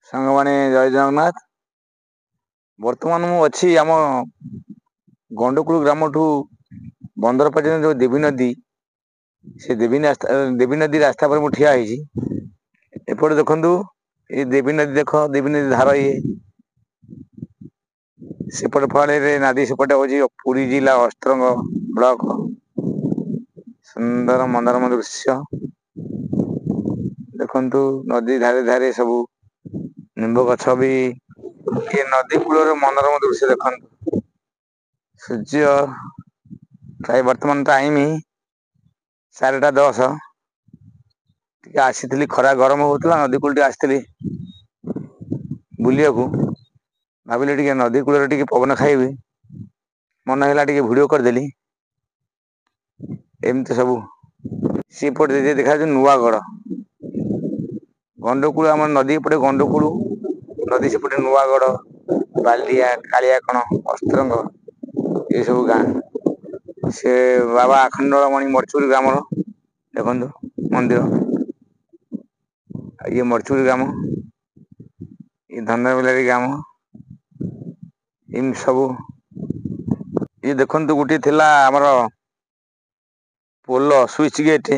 ସାଙ୍ଗମାନେ, ଜୟ ଜଗନ୍ନାଥ। ବର୍ତ୍ତମାନ ମୁଁ ଅଛି ଆମ ଗଣ୍ଡକୁଳ ଗ୍ରାମଠୁ ବନ୍ଦର ପର୍ଯ୍ୟନ୍ତ ଯେଉଁ ଦେବୀ ନଦୀ, ସେ ଦେବୀ ରାସ୍ତା, ଦେବୀ ନଦୀ ରାସ୍ତା ପରେ ମୁଁ ଠିଆ ହେଇଛି। ଏପଟେ ଦେଖନ୍ତୁ, ଏ ଦେବୀ ନଦୀ ଦେଖ, ଦେବୀ ନଦୀ ଧାର ଇଏ। ସେପଟେ ଫଳରେ ନଦୀ ସେପଟେ ହଉଛି ପୁରୀ ଜିଲ୍ଲା ଅସ୍ତ୍ରଙ୍ଗ ବ୍ଲକ। ସୁନ୍ଦର ମନୋରମ ଦୃଶ୍ୟ ଦେଖନ୍ତୁ। ନଦୀ ଧାରେ ଧାରେ ସବୁ ନିମ୍ବ ଗଛ ବି। ଏ ନଦୀ କୂଳର ମନୋରମ ଦୃଶ୍ୟ ଦେଖନ୍ତୁ। ସୂର୍ଯ୍ୟ ପ୍ରାୟ ବର୍ତ୍ତମାନ ଟାଇମ 4:10। ଟିକେ ଆସିଥିଲି, ଖରା ଗରମ ହଉଥିଲା, ନଦୀ କୂଳ ଟିକେ ଆସିଥିଲି ବୁଲିବାକୁ। ଭାବିଲି ଟିକେ ନଦୀ କୂଳରେ ଟିକେ ପବନ ଖାଇବି। ମନ ହେଲା ଟିକେ ଭିଡ଼ିଓ କରିଦେଲି। ଏମିତି ସବୁ ସେପଟେ ଦେଖାଯାଉଛି ନୂଆଗଡ଼, ଗଣ୍ଡକୁଳ। ଆମର ନଦୀ ଏପଟେ ଗଣ୍ଡକୁଳ ନଦୀ, ସେପଟେ ନୂଆଗଡ଼, ବାଲିଆ, କାଳିଆକଣ, ଅସ୍ତ୍ରଙ୍ଗ ଏସବୁ ଗାଁ। ସେ ବାବା ଆଖଣ୍ଡଳମଣି ମରଚୁରୀ ଗ୍ରାମର ଦେଖନ୍ତୁ ମନ୍ଦିର। ଇଏ ମରଚୁରୀ ଗ୍ରାମ, ଇଏ ଧନବିଲାରୀ ଗ୍ରାମ, ଏମିତି ସବୁ। ଇଏ ଦେଖନ୍ତୁ, ଗୋଟିଏ ଥିଲା ଆମର ପୋଲ, ସୁଇଚ୍ ଗେଟ୍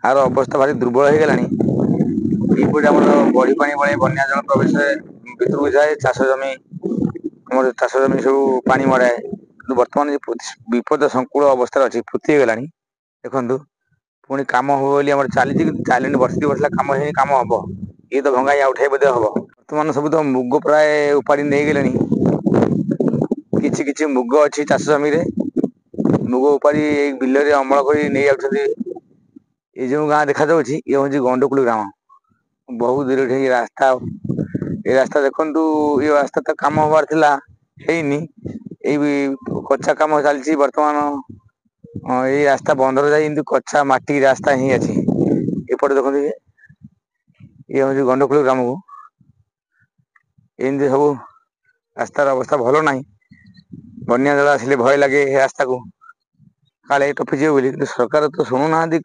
ଆର ଅବସ୍ଥା ଭାରି ଦୁର୍ବଳ ହେଇଗଲାଣି। ଏଇପଟେ ଆମର ବଢି ପାଣି ଭଳି ବନ୍ୟା ଜଳ ପ୍ରବେଶ ଭିତରକୁ ଯାଏ, ଚାଷ ଜମି, ଆମର ଚାଷ ଜମି ସବୁ ପାଣି ମଡ଼ାଏ। କିନ୍ତୁ ବର୍ତ୍ତମାନ ବିପଦ ସଂକୁଳ ଅବସ୍ଥାରେ ଅଛି, ପୋତି ହେଇଗଲାଣି। ଦେଖନ୍ତୁ, ପୁଣି କାମ ହବ ବୋଲି ଆମର ଚାଲିଛି, କିନ୍ତୁ ଚାଲିନି। ବର୍ଷେ 2 ବର୍ଷ ହେଲା କାମ ହେଇନି, କାମ ହବ। ଇଏ ତ ଭଙ୍ଗା ଉଠାଇ ବୋଧେ ହବ। ବର୍ତ୍ତମାନ ସବୁ ତ ମୁଗ ପ୍ରାୟ ଉପାଡ଼ି ନେଇଗଲେଣି। କିଛି କିଛି ମୁଗ ଅଛି ଚାଷ ଜମିରେ। ମୁଗ ଉପାଡ଼ି ଏଇ ବିଲରେ ଅମଳ କରି ନେଇଯାଉଛନ୍ତି। ଏ ଯେଉଁ ଗାଁ ଦେଖାଯାଉଛି, ଇଏ ହଉଛି ଗଣ୍ଡକୁଳ ଗ୍ରାମ। ବହୁତ ଦୂର ରାସ୍ତା। ଏ ରାସ୍ତା ଦେଖନ୍ତୁ, ଏ ରାସ୍ତା ତ କାମ ହବାର ଥିଲା, ହେଇନି। ଏଇ କଚ୍ଚା କାମ ଚାଲିଛି ବର୍ତ୍ତମାନ। ଏଇ ରାସ୍ତା ବନ୍ଦର ଯାଇ ଏମିତି କଚ୍ଚା ମାଟି ରାସ୍ତା ହିଁ ଅଛି। ଏପଟେ ଦେଖନ୍ତୁ, ଇଏ ହଉଛି ଗଣ୍ଡକୁଳ ଗ୍ରାମକୁ। ଏମିତି ସବୁ ରାସ୍ତାର ଅବସ୍ଥା ଭଲ ନାହିଁ। ବନ୍ୟା ଜଳ ଆସିଲେ ଭୟ ଲାଗେ ଏ ରାସ୍ତାକୁ କାଳେ ଟପିଯିବ ବୋଲି। କିନ୍ତୁ ସରକାର ତ ଶୁଣୁନାହାନ୍ତି।